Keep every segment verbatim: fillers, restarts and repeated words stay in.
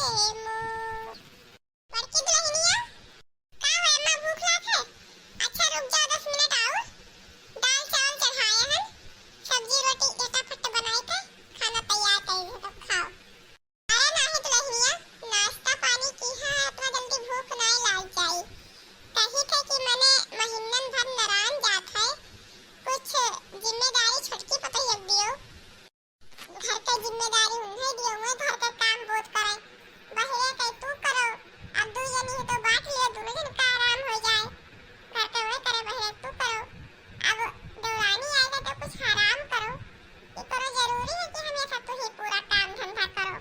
ए मोर बड़की दुलहिनिया, का हो अम्मा, भूख लाग है? अच्छा रुक जाओ दस मिनट और। दाल चावल चढ़ाए हन, सब्जी रोटी फटाफट बनाए थे, खाना तैयार कर दे तो खाओ। अरे नाहीं दुलहिनिया, नाश्ता पानी किहा है, इतना जल्दी भूख नाहीं लाग जाई। कही थे कि मने महीनन भर नरान जात है, कुछ जिम्मेदारी छोटकी पतोहिया दियो। घर के जिम्मेदारी उन्हें दियो, उन्हें घर के काम बहुत करे। बहिरे के तू करो, अब दू जनी है तो बांट लियो, दोनों जन का आराम हो जाए। घर के वह करे, बहिरे तू करो। अब देवरानी आएगा तो कुछ आराम करो। ये करो जरूरी है कि हमेशा तू ही पूरा काम धंधा करो।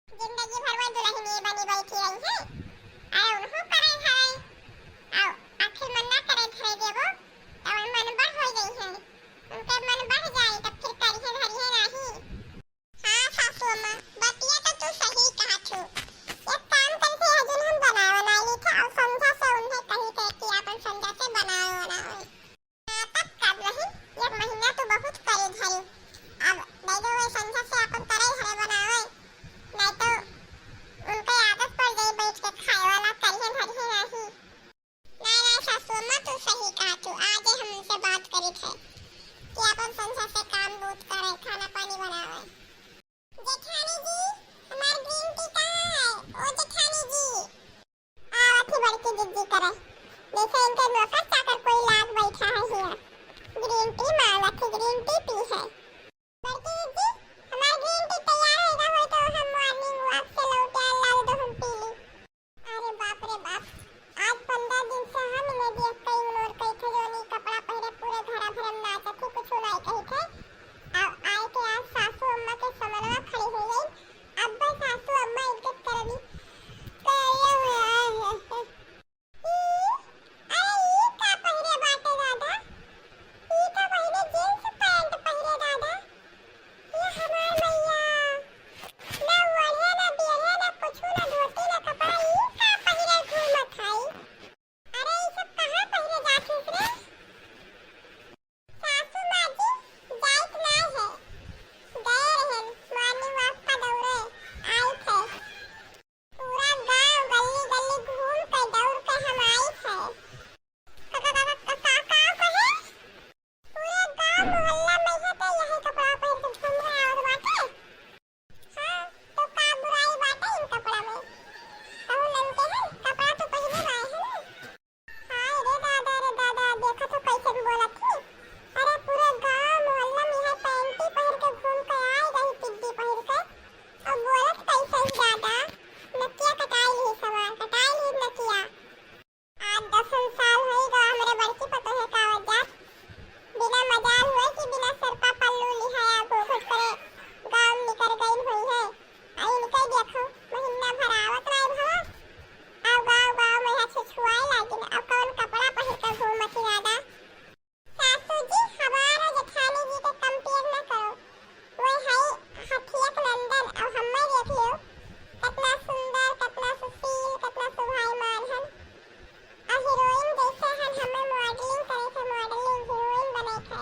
जिंदगी भर वही दुलहिनिये बनी बैठी रही है। अरे उन्हों करे घरे। आओ, आखिर मन ना करे घरे देबो, तो मन बढ़ हो गई है। उनके मन बढ़ जाए, तब फिर करिहे धरिहे नाही। हाँ सासू अम्मा, बतिया तो तू सही कहा छू। एक काम करते हैं, जिन हम बनाए बनाए ली थे और संझा से उन्हें कही थे कि अपन संझा से बनाए बनाए। हाँ, तब का बहिन, एक महीना तो बहुत करे धरी। अब दे दो वे संझा से अपन करे घरे बनावे, नहीं तो उनके आदत पड़ जाई बैठ के खाए वाला, करिहे धरिहे नाही। नाहीं, नाहीं सासू अम्मा, तू सही कहा छू। आज हम उनसे बात करी थे कि अपन संझा से काम बूत करे, खाना पानी बनावे। जेठानी जी, हमार green tea कहाँ है? ओ जेठानी जी। आवत ही बड़की जिज्जी करे, जैसे इनके नौकर चाकर कोई लाग बैठा है हिया। Green tea मांगत ही, green tea पी है। बड़की जिज्जी, हमार green tea तैयार होइगा होई तो हम morning walk से लौटे आए, लाओ तो हम पी ली। अरे बाप रे बाप, आज पन्द्रह दिन से हम इन्हें देख के ignore करी थे, जोनी कपड़ा पहिरे पूरे घरा भरम नाचत ही, कुछ नाहीं कही थे। अब आए के आज सासू अम्मा के समनवा खड़ी हो गई। अब बस सासू अम्मा इज्जत करनी। अरे ई का पहिरे बाटे दादा? ई का पहिरे jeans pant पहिरे दादा? ये हमार मैया, ना ओढ़े, ना बियढ़े, ना कुछु, ना धोती, ना कपड़ा, ई का पहिरे घूमत हई? अरे, ई सब कहाँ पहिरे जात हइस रे? सासू माँ जी, जाइत नाय है, गए रहन, morning walk का दौड़े, आइत है। पूरा गांव गली गली घूम के दौड़ के हम आइत है। का, का, का, का, का, का कहे? पूरे गांव मोहल्ला में है तो यही कपड़ा पहन के घूम रहा और बाटे। हाँ, तो का बुराई बाटे इन कपड़ा में? कहूँ ललके है, कपड़ा तो पहने बाए है ना। हाय रे दादा, रे दादा, देखा तो कैसे बोलत ही। अरे पूरे गांव मोहल्ला में है पैंटी पहन के घूम के आई रही, पिद्दी पहन के। अब बोलत कैसे ही दादा? नकिया कटाई ली सवार, कटाई ली नकिया। आज दसन साल होई गा हमरे बड़की पतोहे का आवत जात। बिना मजाल होए कि बिना सरपा पल्लू लिहाया घूघट करे गाँव निकर गइल होई है। आ इनके देखो, महीना भर आवत नाई भवा। अब गाँव गाँव में यहाँ छुछुआए लागिन। अब कौन कपड़ा पहिर के घूमत ही दादा? सासू जी, हमार और जेठानी जी के compare न करो। वो है हथिया के नंदन, अब हम्मे देख लियो, कितना सुंदर, कितना सुशील, कितना सुभाईमान हन। और heroine जैसे हन, हमें modeling करे थे, modeling heroine बने थे।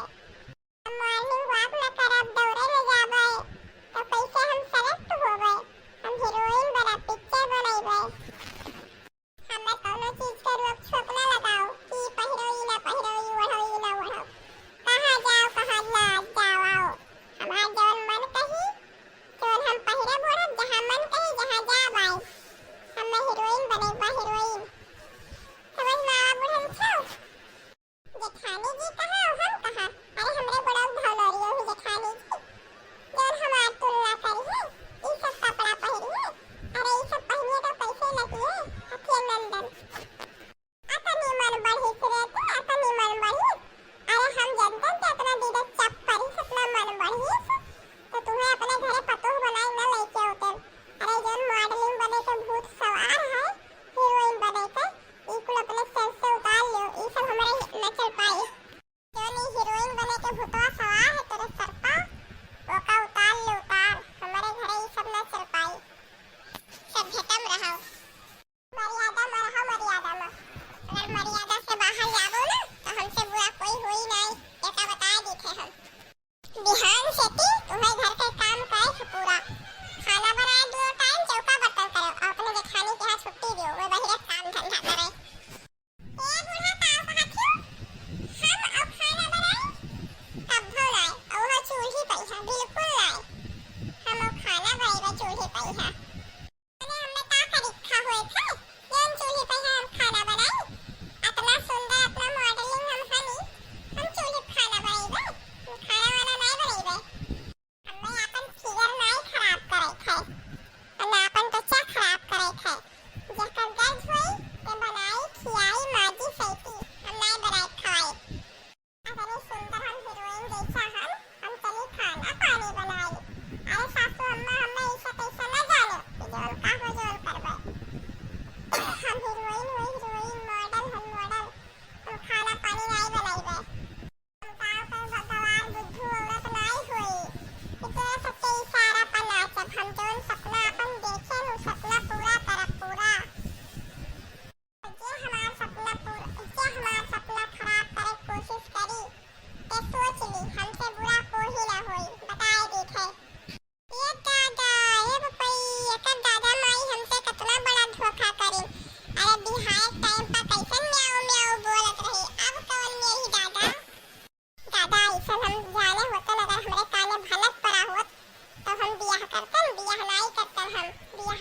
अब morning walk न करब, दौड़े न जाबे, तो कैसे हम select होबे? हम heroine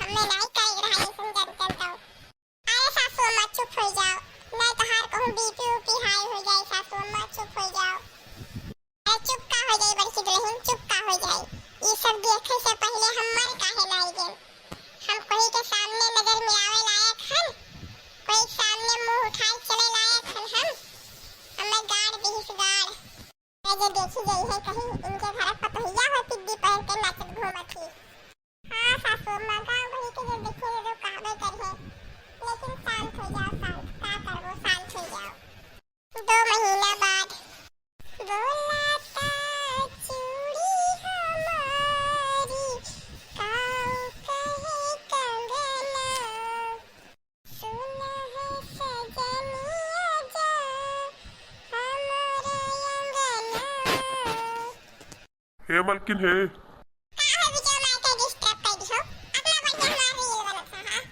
हमें नहीं कहे रहा ऐसन जन जन तो। अरे सासू अम्मा चुप हो जाओ, नहीं तोहार कहूँ बीपी ऊपी हाई हो जाए। सासू अम्मा चुप हो जाओ। अरे चुप का हो जाई बड़की दुल्हन, चुप का हो जाई? ई सब देखे से पहिले हम मर काहे ना गए? हम कोई के सामने नजर मिलावे लायक हन? कोई के सामने मुंह उठाए चले लायक हन हम? हमें गाड़ दिहिस गाड़। ये जे देखी गई है कहीं इनके घर पतोहिया हो पिद्दी पहन के नाचत घूमत ही। हाँ सासू अम्मा, गाँव भरी के जो देखे तो कहबे करिए, लेकिन शांत हो जाओ, शांत। का करबो, शांत हो जाओ। दो महीना बाद। बोला ता चूड़ी हमारी, काऊ कहे कंगना, सुना है सजनिया जा हमारे अंगना। हे मलकिन हे। का हो विजय माई के डिस्टर्ब कर दिहो? अपना बढ़िया हमार रील बनत है, हाँ?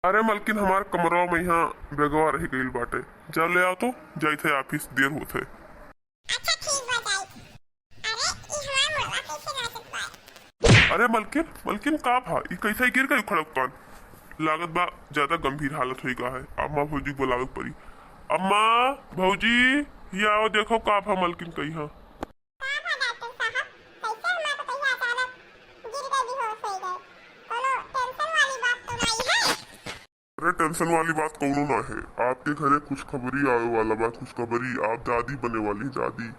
अरे मलकिन, हमार कमरवा में यहाँ बैगवा रह गइल बाटे, जा ले आओ तो, जाइत है ऑफिस, देर होत है। अच्छा ठीक बा, जाई। अरे ई हमार मुड़वा कैसे नाचत बा? अरे मलकिन, मलकिन का भा, ई कैसे गिर गई खड़क पान? लागत बा ज्यादा गंभीर हालत होई गा है, अम्मा भौजी बुलावे के पड़ी। अम्मा भौजी, ये आओ, देखो का भा मलकिन कहीं। का भा डॉक्टर साहब, कैसे हमार पतोहिया अचानक गिर गई, बेहोश हो गई? कोनो टेंशन वाली बात तो नहीं है? अरे टेंशन वाली बात कौनो ना है, आपके घरे खुशखबरी आवे वाला बा, खुशखबरी, आप दादी बने वाली, दादी।